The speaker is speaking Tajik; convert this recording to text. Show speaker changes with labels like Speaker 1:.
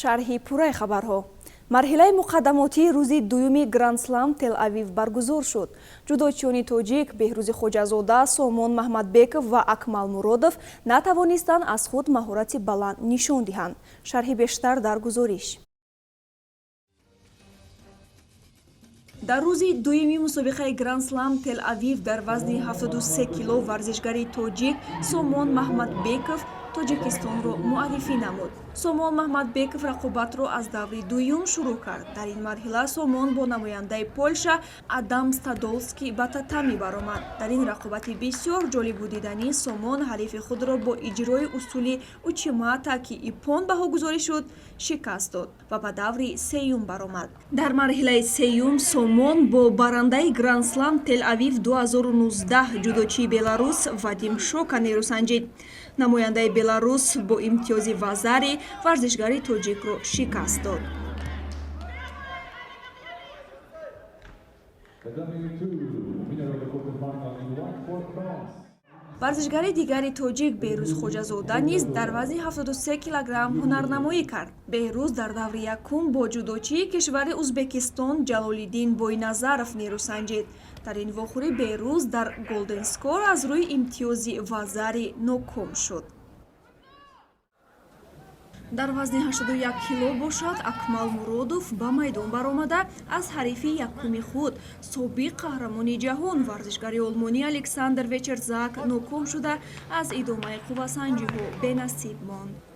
Speaker 1: Шарҳи пурраи хабарҳо. Марҳилаи муқаддамотии рӯзи дуюми Грандслам Тел-Авив баргузор шуд. Ҷудочиёни тоҷик Беҳрӯзи Хоҷазода, Сомон Маҳмадбеков ва Акмал Муродов натавонистанд аз худ маҳорати баланд нишон диҳанд. Шарҳи бештар дар гузориш. Дар рӯзи дуюми мусобиқаи Грандслам Тел-Авив дар вазни 73 кило варзишгари тоҷик Сомон Маҳмадбеков Тоҷикистонро муаррифӣ намуд. Сомон Маҳмадбеков рақобатро аз даври дуюм шурӯъ кард. Дар ин марҳила Сомон бо намояндаи Полша Адам Стадолский ба татами баромад. Дар ин рақобати бисёр ҷолибу диданӣ Сомон ҳарифи худро бо иҷрои усули учимата, ки иппон баҳогузорӣ шуд, шикаст дод ва ба даври сеюм баромад. Дар марҳилаи сеюм Сомон бо барандаи Грандслам Тел-Авив 2019, ҷудочии Беларус Вадим Шока нерӯ санҷид. Намояндаи Беларус бо имтиёзи вазари варзишгари тоҷикро шикаст дод.
Speaker 2: Tatami 2, winner of the quarterfinal in white for France.
Speaker 1: Варзишгари дигари тоҷик Беҳрӯз Хоҷазода низ дар вазни 73 килограмм ҳунарнамоӣ кард. Беҳрӯз дар даври якум бо ҷудочии кишвари Узбекистон Ҷалолиддин Бойназаров нерӯ санҷид. Дар ин вохӯрӣ Беҳрӯз дар голден скор аз рӯи имтиёзи вазари ноком шуд. Дар вазни 81 кило бошад, Акмал Муродов ба майдон баромада, аз ҳарифи якуми худ, собиқ қаҳрамони ҷаҳон, варзишгари олмонӣ Александр Вечерзак ноком шуда, аз идомаи қуввасанҷиҳо бенасиб монд.